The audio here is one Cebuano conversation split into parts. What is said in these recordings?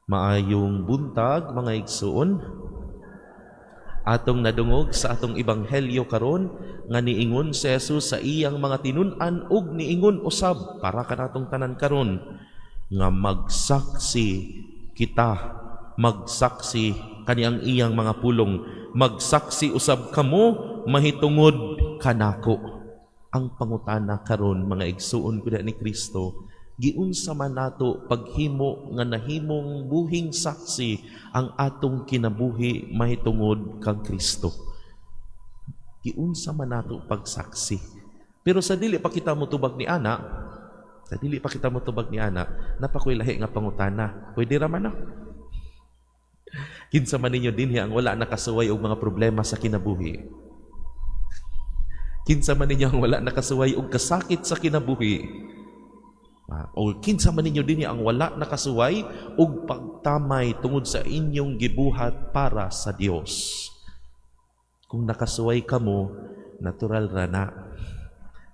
Maayong buntag, mga igsuon. Atong nadungog sa atong ebanghelyo karon nga niingon si Jesus sa iyang mga tinun-an ug niingon usab para kanatong tanan karon nga magsaksi kita, magsaksi kani ang iyang mga pulong, "Magsaksi usab kamo mahitungod kanako." Ang pangutana karon, mga igsuon ko ni Kristo, giunsa man nato paghimo nga nahimong buhing saksi ang atong kinabuhi mahitungod kang Kristo? Giunsa man nato pagsaksi? Pero sa dili pa kita motubag ni ana, sa dili pa kita motubag ni ana, naa pa koy lahi nga pangutana. Pwede ra man, no? Kinsa man ninyo dinhi ang wala nakasuway og mga problema sa kinabuhi? Kinsa man ninyo ang wala nakasuway og kasakit sa kinabuhi? O kinsa man ninyo dinhi ang wala nakasuway og pagtamay tungod sa inyong gibuhat para sa Dios? Kung nakasuway kamo, natural ra na.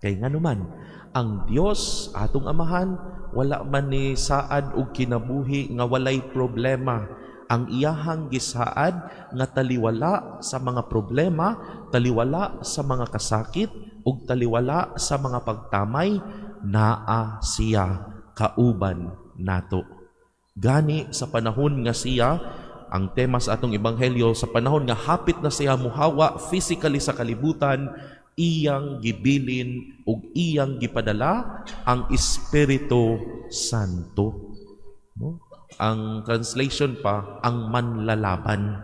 Kay nganuman, ang Dios atong Amahan wala man ni saad og kinabuhi nga walay problema. Ang iyahang gisaad nga taliwala sa mga problema, taliwala sa mga kasakit, ug taliwala sa mga pagtamay, naa siya kauban nato. Gani sa panahon nga siya, ang tema sa atong ebanghelyo, sa panahon nga hapit na siya muhawa physically sa kalibutan, iyang gibilin ug iyang gipadala ang Espiritu Santo. No? Ang translation pa, ang manlalaban.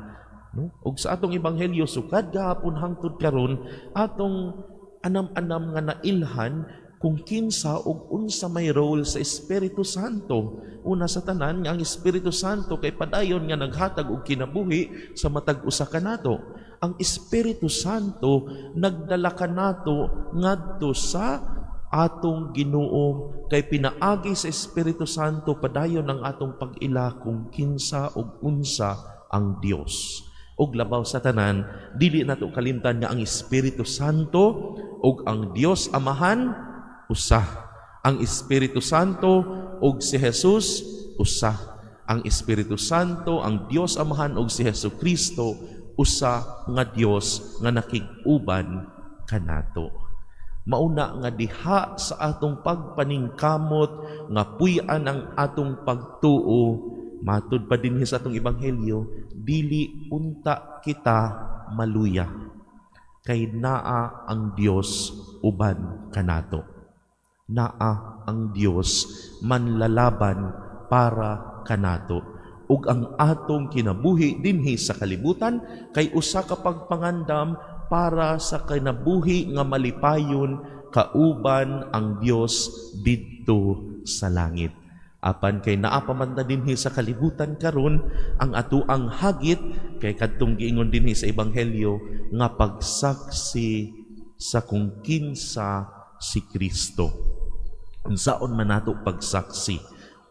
No? Ug sa atong ebanghelyo sukad gahapon hangtod karon, atong anam-anam nga nailhan kung kinsa ug unsa may role sa Espiritu Santo. Una sa tanan, nga ang Espiritu Santo kay padayon nga naghatag og kinabuhi sa matag usa kanato. Ang Espiritu Santo nagdala kanato ngadto sa atong Ginoo kay pinaagi sa Espiritu Santo padayon ang atong pag-ila kung kinsa ug unsa ang Dios. Ug labaw sa tanan, dili nato kalimtan nga ang Espiritu Santo ug ang Dios Amahan usa. Ang Espiritu Santo ug si Jesus usa. Ang Espiritu Santo, ang Dios Amahan ug si Hesus Kristo usa nga Dios nga nakig-uban kanato. Mauna nga diha sa atong pagpaningkamot nga puy-an ang atong pagtuo, matud pa dinhi sa atong ebanghelyo, dili unta kita maluya kay naa ang Dios uban kanato. Naa ang Dios manlalaban para kanato. Ug ang atong kinabuhi dinhi sa kalibutan kay usa ka pagpangandam para sa kinabuhi nga malipayon kauban ang Dios didto sa langit. Apan kay naa pa man ta dinhi sa kalibutan karon, ang atoang hagit kay kadtong giingon dinhi sa ebanghelyo nga pagsaksi sa kung kinsa si Kristo. Unsaon man nato pagsaksi?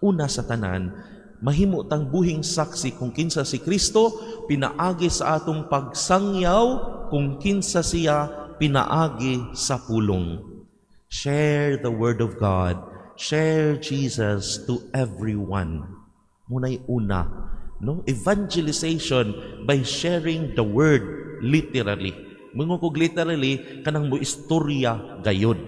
Una sa tanan, mahimo tang buhing saksi kung kinsa si Kristo pinaagi sa atong pagsangyaw kung kinsa siya pinaagi sa pulong. Share the word of God. Share Jesus to everyone. Muna'y una, no? Evangelization by sharing the word literally. Moingon kog literally, kanang mo istorya gayod.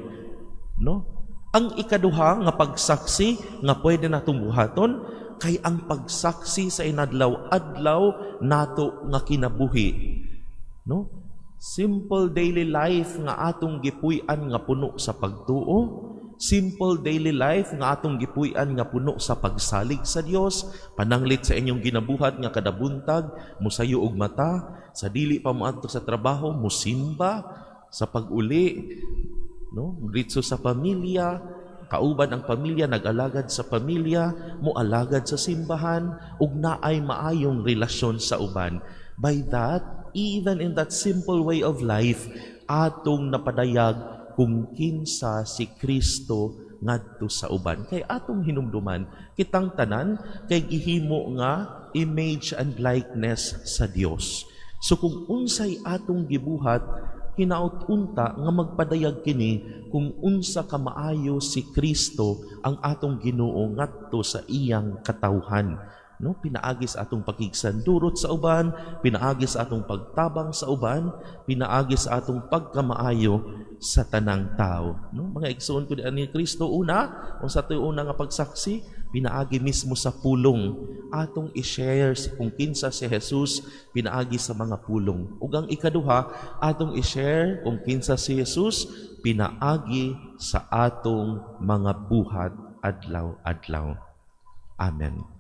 No? Ang ikaduha nga pagsaksi nga pwede natong buhaton kay ang pagsaksi sa inadlaw-adlaw nato nga kinabuhi. No? Simple daily life nga atong gipuy-an nga puno sa pagtuo, simple daily life nga atong gipuy-an nga puno sa pagsalig sa Dios, pananglit sa inyong ginabuhat nga kada buntag, musayo og mata, sa dili pa moadto sa trabaho, musimba, sa pag-uli, no? Diretso sa pamilya, kauban ang pamilya, nag-alagad sa pamilya, moalagad sa simbahan, ug naay maayong relasyon sa uban. By that, even in that simple way of life, atong napadayag kung kinsa si Kristo ngadto sa uban. Kay atong hinumduman, kitang tanan kay gihimo nga image and likeness sa Dios. So kung unsay atong gibuhat, hinaut unta nga magpadayag kini kung unsa ka maayo si Kristo ang atong Ginoo ngadto sa iyang katawhan. No, pinaagi sa atong pakigsandurot sa uban, pinaagi sa atong pagtabang sa uban, pinaagi sa atong pagkamaayo sa tanang tao. No, mga igsoon ko ni Kristo, una, unsa to'y una nga pagsaksi? Pinaagi mismo sa pulong. Atong i-share kung kinsa si Jesus pinaagi sa mga pulong. Ug ang ikaduha, atong i-share kung kinsa si Jesus pinaagi sa atong mga buhat adlaw-adlaw. Amen.